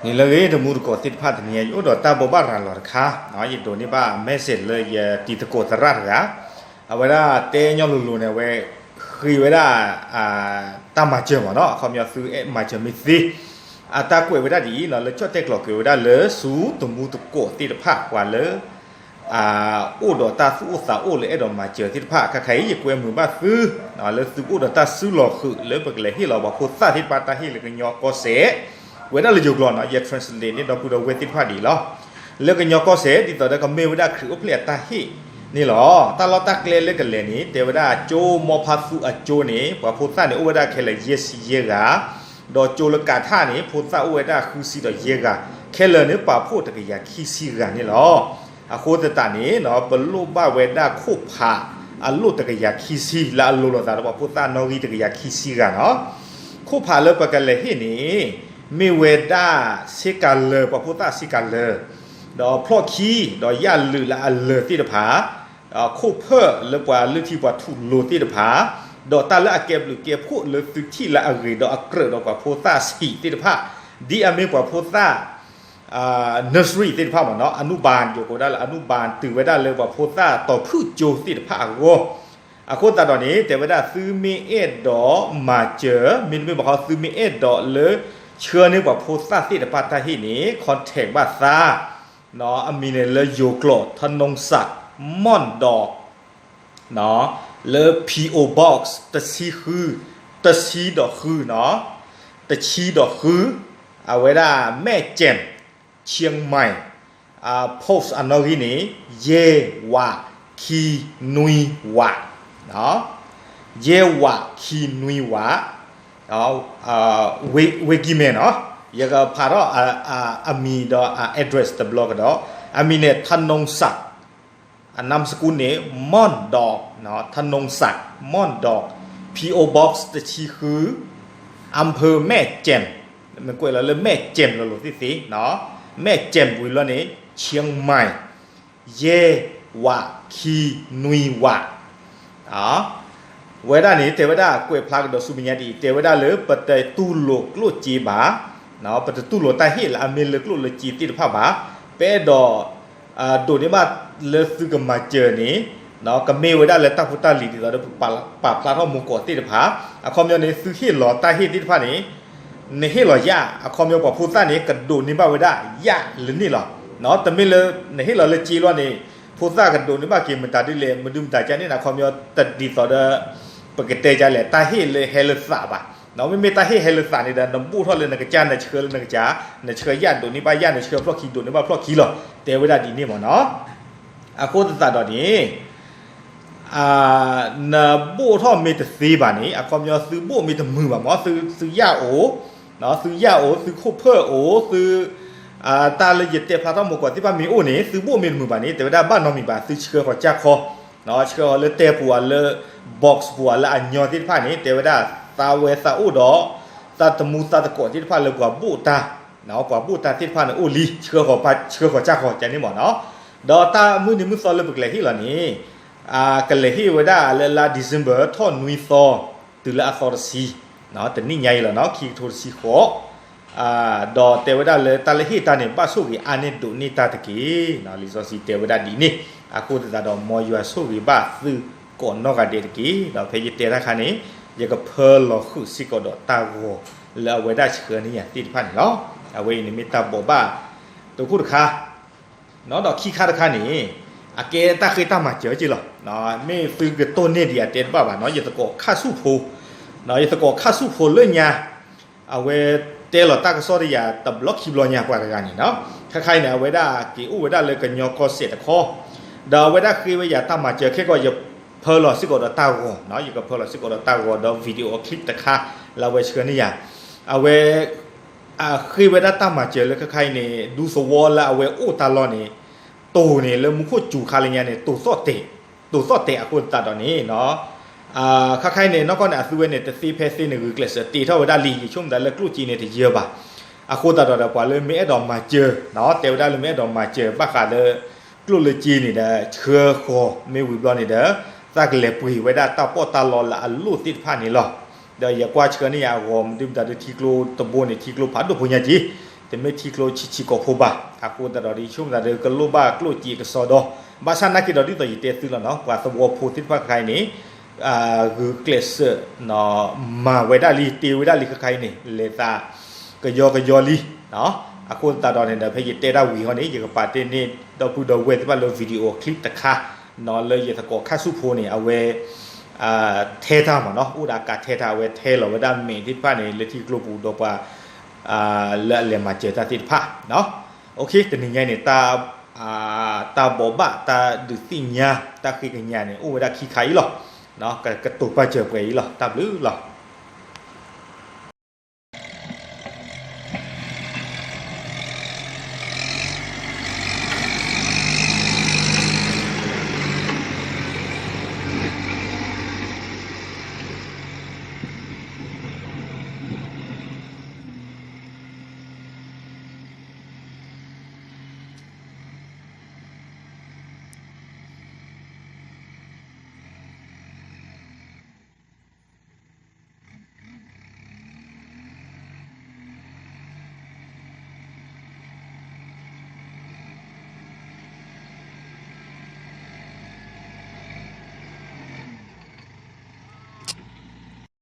နံၤလၢအဂ့ၤ တမူတကိးသ့ၣ်တဖၣ် တနံၤအံၤ ယအိၣ်ဒီးတၢ်ဘိးဘၣ်ရၤလီၤတခါ, ယဒိးန့ၢ်ဘၣ် message လၢယတံၤသကိးသရၣ်တဂၤ, အဝဲဒၣ်တဲညီလိၤလိၤန့ၣ် အဝဲဃ့ဝဲဒၣ် တၢ်မၤစၢၤမ့ၢ်နီၤ, အခီပညီသုအဲၣ်မၤစၢၤမ့ၢ်သ့, အတၢ်ကွဲးဝဲဒၣ်ဒ်အံၤနီၤ, လၢကၠီၣ်တဲၣ်ကျိၤကွဲးဝဲဒၣ်လၢဆူတမူတကိးသ့ၣ်တဖၣ် ပှၤလၢ အိၣ်ဒီးတၢ်သူၣ်အိၣ်သးအိၣ်လၢအဲၣ်ဒိးမၤစၢၤသ့ၣ်တဖၣ်, ခဲခါအံၤ ယကွဲမုာ်ဘၣ်သု လၢသုကအိၣ်ဒီးတၢ်စုလီၤဃုာ်လၢပကလဲၤဟ့ၣ်လီၤပှၤဖိသၣ်သ့ၣ်တဖၣ်တၢ်ဟ့ၣ်လၢကညီကီၢ်စဲၣ်, ဝဲဒၣ်လၢယိၤကျိာ်နီၤ, ယ translate န့ၢ်ဒီပုၢ်ဒီဝဲၢ်သ့ၣ်တဖၣ်ဒ်အံၤလီၤ. လၢကညီကီၢ်စဲၣ် ဒ်သိးဒီးကမ့ၢ်ဝဲဒၣ်ခရံာ်အိၣ်ဖျဲၣ်အတၢ်ဟ့ၣ်န့ၣ်လီၤ. တၢ်လီၢ်တၢ်ကျဲလၢကလဲၤန့ၣ် တဲဝဲဒၣ်ကၠိမိဖါသူအကၠိန့ၣ် ပှၤဖိသၣ်န့ၣ် အိၣ်ဝဲဒၣ်ခဲလၢာ်ယဲၢ်ဆံယဲၢ်ဂၤ, ဒီးကၠိလၢကးထၣ်န့ၣ် ဖိသၣ်အိၣ်ဝဲဒၣ်ဃုဆံဒီးယဲၢ်ဂၤ, ခဲလၢာ်န့ၣ်ပာ်ဖှိၣ်တကယၤခံဆံဂၤန့ၣ်လီၤ. အဃိသတးန့ၣ် ပလိၣ်ဘၣ်ဝဲဒၣ်ခိၣ်ဖးအလိၣ်တကယၤခံဆံ လၢအလိၤလိာ်သးဒီးပှၤဖိသၣ်နီၣ်ဂံၢ်တကယၤခံဆံဂၤနီၤ. ခိၣ်ဖးလၢပကလဲၤဟ့ၣ်န့ၣ် မ့ၢ်ဝဲဒၣ်ဆ့ကၤလၢာ် ပှၤဖိသၣ်ဆ့ကၤလၢာ်, ဒီးဖျီၣ်ခံ, ဒီးယၣ်လုာ်လၢအလၢာ်သ့ၣ်တဖၣ်, ခိၣ်ဖၢၣ်လၢပှၤလုၢ်ထံပှၤထူၣ်လိၤသ့ၣ်တဖၣ်, ဒီးတၢ်လၢအကဲဘျုးကဲဖှိၣ်လၢသုထံၣ်လၢအဂ့ၤဒီးအကြၢးဒီးပှၤဖိသၣ်ဆံးသ့ၣ်တဖၣ်, ဒ်အမ့ၢ်ပှၤဖိသၣ် nursery သ့ၣ်တဖၣ်မ့ၢ်နီၤ, အနုဘၣ် ယိၤကိးဒၣ်လၢအနုဘၣ် တုၤဝဲဒၣ်လၢပှၤဖိသၣ်တီၤဖုၣ်ကၠိသ့ၣ်တဖၣ်အဂီၢ်, အဃိသတးဒီးန့ၣ် တဲဝဲဒၣ်သုမ့ၢ်အဲၣ်ဒိးမၤစၢၤ မ့တမ့ၢ်ဘၣ်ဃီ သုမ့ၢ်အဲၣ်ဒိးလၢ ဆှၢန့ၢ်ပှၤဖိသၣ်သ့ၣ်တဖၣ်တၢ်ဟ့ၣ်န့ၣ် contact ဘၣ်သါ, အမံၤန့ၣ်လၢယိၤကျိာ် ထနူစး မီၢ်ဒီး လၢ P O Box တဆံဃု, တဆံဒီးဃုနီၤ, တဆံဒီးဃု, အဝဲဒၣ် မဲၢ်ကၠဲၣ်, ချံၣ်မဲၣ်, post အနီၣ်ဂံၢ်န့ၣ် ယဲၢ်ဝးခံနွံဝး, ယဲၢ်ဝးခံနွံဝး, ဝ့ၢ်ကံၢ်မဲၣ်နီၤ, ယကဖးထီၣ်အမံၤဒီးအ address တဘျီကဒီး, အမံၤန့ၣ် ထနူစး အနၢ်မစကူန့ၣ် မီၢ်ဒီး, ထနူစး မီၢ်ဒီး, P O Box တဆံဃု, အၣ်ဖၢၣ်မဲၢ်ကၠဲၣ်, မ့ၢ်ကွဲးလီၤလၢမဲၢ်ကၠဲၣ်လီၤလိၤသ့ၣ်သ့ၣ်, မဲၢ်ကၠဲၣ်ဝံၤလီၤန့ၣ် ချံၣ်မဲၣ်, ယဲၢ်ဝးခံနွံဝး ဝဲဒၣ်န့ၣ် တဲဝဲဒၣ်ကွဲးဖျါကဒီးဆူမဲာ်ညါဒ်အံၤ, တဲဝဲဒၣ်လၢပတတူၢ်လိာ်ကျိၣ်စ့ဘၣ်, ပတတူၢ်လိာ်တၢ်ဟ့ၣ်လၢအမ့ၢ်လၢကျိၣ်လၢစ့သ့ၣ်တဖၣ်ဘၣ်, ပအဲၣ်ဒိး ဒိးန့ၢ်ဘၣ်လၢသုကမၤစၢၤန့ၣ်, ကမ့ၢ်ဝဲဒၣ်လၢတၢ်ဖိတၢ်လံၤဒ်သိးဒီး ပပာ်ဖျါထီၣ်မူကီးသ့ၣ်တဖၣ်, အခီပညီန့ၣ် သုဟ့ၣ်လီၤတၢ်ဟ့ၣ်သ့ၣ်တဖၣ်န့ၣ် နဟ့ၣ်လီၤယၣ်, အခီပညီပှၤဖိသၣ်န့ၣ် ကဒိးန့ၢ်ဘၣ်ဝဲဒၣ်ယၣ်လၢန့ၣ်လီၤ. တမ့ၢ်လၢ နဟ့ၣ်လီၤလၢစ့လီၤန့ၣ် ဖိသၣ်ကဒိးန့ၢ်ဘၣ်က့ၤမတၤဒ်လဲၣ်, မဒုမတၤကန့ၣ် အခီပညီတဒ်သိးဒီး ပကတဲကလဲၣ် တၢ်ဟ့ၣ်လၢဟဲလၢသးဘၣ်. မ့မ့ၢ်တၢ်ဟ့ၣ်ဟဲလၢသးန့ၣ်ဒီး နဘိၣ်ထီၣ်လၢနကစၢ် နဆှၢလၢနကစၢ်, နဆှၢယၣ်ဒိးန့ၢ်ဘၣ်ယၣ်, နဆှၢဖျီၣ်ခံဒိးန့ၢ်ဘၣ်ဖျီၣ်ခံလီၤ. တဲဝဲဒၣ်ဒ်န့ၣ်မ့ၢ်နီၤ. အဃိသတးဒီးန့ၣ် နဘိၣ်ထီၣ်မ့ၢ်တသ့ဘၣ်န့ၣ် အခီပညီသုဘိၣ်မ့ၢ်တမုာ်ဘၣ်မ့ၢ် သုယၣ်အိၣ်, သုယၣ်အိၣ်, သုခိၣ်ဖၢၣ်အိၣ်, သု တၢ်လၢယတဲဖျါထီၣ်မူကီးသ့ၣ်တဖၣ်မ့ၢ်အိၣ်န့ၣ် သုဘိၣ်မ့ၢ်တမုာ်ဘၣ်န့ၣ် တဲဝဲဒၣ်ဘၣ်နီတမံၤဘၣ် သုဆှၢဃီၤကၢ်ခီ, ဆှၢဃီၤလၢတဲပူၤဧါ လၢ box ပူၤဧါ လၢအညီသ့ၣ်တဖၣ်န့ၣ် တဲဝဲဒၣ်သးဝဲသးအိၣ်ဒီး သးတမူသးသကိးသ့ၣ်တဖၣ်လၢပှၤဘိၣ်တၢ်, ပှၤဘိၣ်တၢ်သ့ၣ်တဖၣ်န့ၣ်အိၣ်လံ ဆှၢဃီၤကၢ်ခီကန့ၣ်မ့ၢ်နီၤ. ဒီးတၢ်မုၢ်နံၤမုၢ်သီလၢပကလဲၤဟ့ၣ်လီၤန့ၣ် ကလဲၤဟ့ၣ်ဝဲဒၣ်လၢလါ December ထီၣ်နွံသီ တုၤလၢအသီတဆံ, တနံၣ်ညါအံၤလီၤနီၤ ခံကထိတဆံဃိး, ဒီးတဲဝဲဒၣ်လၢတၢ်လၢဟ့ၣ်တၢ်န့ၣ် ဘၣ်ဆိၣ်ဂ့ၤအါန့ၢ်ဒိးန့ၢ်တၢ်တက့ၢ်. လံာ်စီဆှံတဲဝဲဒၣ်ဒ်န့ၣ်, အဃိသတးဒီးမ်ယွၤဆိၣ်ဂ့ၤဘၣ်သုကိးနီၢ်ဂၤဒဲးတက့ၢ်. ဒီးဖဲယတဲတၢ်ခါန့ၣ် ယကဖၢလီၤဃုာ်စ့ၢ်ကီးဒီးတၢ်ဂီၤလၢအဝဲဒၣ်ဆှၢန့ၢ်ယၤသ့ၣ်တဖၣ်န့ၣ်လီၤ. အဝဲအံၤန့ၣ်မ့ၢ်တၢ်ဘိးဘၣ်တခိၣ်တခါ ဒီးခံခါတခါန့ၣ် အကဲတၢ်ဃ့တၢ်မၤစၢၤက့လီၤ. မ့ၢ်သုကတိၢ်န့ၢ်ဒံးအတဲတဘၣ်ဘၣ်နီၤ ယသကိးခၣ်ဆူၣ်ဖိ, ယသကိးခၣ်ဆူၣ်ဖိလၢညါ အဝဲတဲလီၤတၢ်ကစီၣ်တယၤတဘျီခံဘျီညါပှၤတဂၤန့ၣ်နီၤ. ခဲခါအံၤန့ၣ် အဝဲဒၣ်က့ၤအိၣ်ဝဲဒၣ်လၢကညီကီၢ်စဲၣ်တခီ, ဒီးအဝဲဒၣ်ဃ့ဝဲယၤတၢ်မၤစၢၤခဲကီး ယဖၢလီၤစ့ၢ်ကီးဒီးတၢ်ဂီၤ, ယကဖၢလီၤစ့ၢ်ကီးဒီးတၢ်ဂီၤဒီး video clip တခါလၢအဝဲဆှၢန့ၢ်ယၤ, အဝဲ ဃ့ဝဲဒၣ်တၢ်မၤစၢၤလၢခဲခါအံၤန့ၣ် ဒူသဝီလၢအဝဲအိၣ်တၢ်လီၢ်န့ၣ် တိၤန့ၣ်လၢမူခိၣ်စူၤခါလၢညါန့ၣ် တိၤသီၣ်တဲာ်, တိၤသီၣ်တဲာ်အဃိသတးဒီးန့ၣ် ခဲခါအံၤန့ၣ် နီၢ်ကီၢ်န့ၣ် အသုဝဲန့ၣ် တသ့ဖဲသ့န့ၣ် ဂုာ်ကျဲးစၢးတ့ထီၣ်ဝဲဒၣ်လံ ယဆိကမိၣ်သးလၢကျိၣ်စ့န့ၣ်တယၢဘၣ်. အဃိသတးဒီး ပှၤလၢမ့ၢ်အဲၣ်ဒိးမၤစၢၤ တဲဝဲဒၣ်လၢမ့ၢ်အဲၣ်ဒိးမၤစၢၤ ဘၣ်ဃးလၢ ကျိၣ်လၢစ့န့ၣ်ဒီး ဆှၢဃီၤမ့ၢ်ဝံၤဘျီန့ၣ်ဒီး သးကလဲၤပှ့ၤဝဲဒၣ်တၢ်ပီးတၢ်လီလၢအလိၣ်သ့ၣ်တဖၣ်န့ၣ်လီၤ. ဒီးယကွၢ်ဆှၢန့ၢ်ယၤအဂီၤ မဒုမတၤဒုထံကျိတဘိန့ၣ် ထံကျိဖးဒိၣ်ဖိညါက့ၤ, တ တမ့ၢ်ထံကျိဆံးဆံးကိာ်ဖိဘၣ်. အဃိသတးဒီး ယဆိကမိၣ်သးဒီး ကလိၣ်ဘၣ်ကျိၣ်စ့ကစီဒီ, ဘၣ်ဆၣ်နာ်က့ဒီး ဒ်သိးယတဲသုလီၤနီၤ, ပှၤသဝီဖိသ့ၣ်တဖၣ်ခဲခါအံၤန့ၣ် ဂုာ်ကျဲးစၢး မၤဝဲဒၣ်လံ တ့ဝဲဒၣ်လံ ခဲခါအံၤန့ၣ် လဲၤသးကယီကယီလံ. အဃိသတးဒီးန့ၣ်ဒီး ဖဲယတဲတၢ်ဝံၤဟီန့ၣ် ယကပာ်တ့ၢ်န့ၢ်ဒီပုၢ်ဒီဝဲၢ်သ့ၣ်တဖၣ်လၢ video clip တခါ လၢယသကိးခါဆူၣ်ဖိန့ၣ် အဝဲ ထဲတၢ်မးနီၤ, အိၣ်ဒီးကးထဲတၢ် အဝဲထဲလီၤဝဲဒၣ်မဲာ်သ့ၣ်တဖၣ်န့ၣ် လၢထံကျိပူၤဒီးပှၤ လၢအလဲၤမၤစၢၤတၢ်သ့ၣ်တဖၣ်. တနံၤညါန့ၣ် တၢ်ဘိးဘၣ် တၢ်ဒုးသ့ၣ်ညါ တၢ်ဃ့ကညးန့ၣ် အိၣ်ဝဲဒၣ်ခံခါအံၤလီၤ. ကတိၤပာ်စၢၤပှဲၤအံၤလီၤ. တၢ်ဘျုးလီၤ.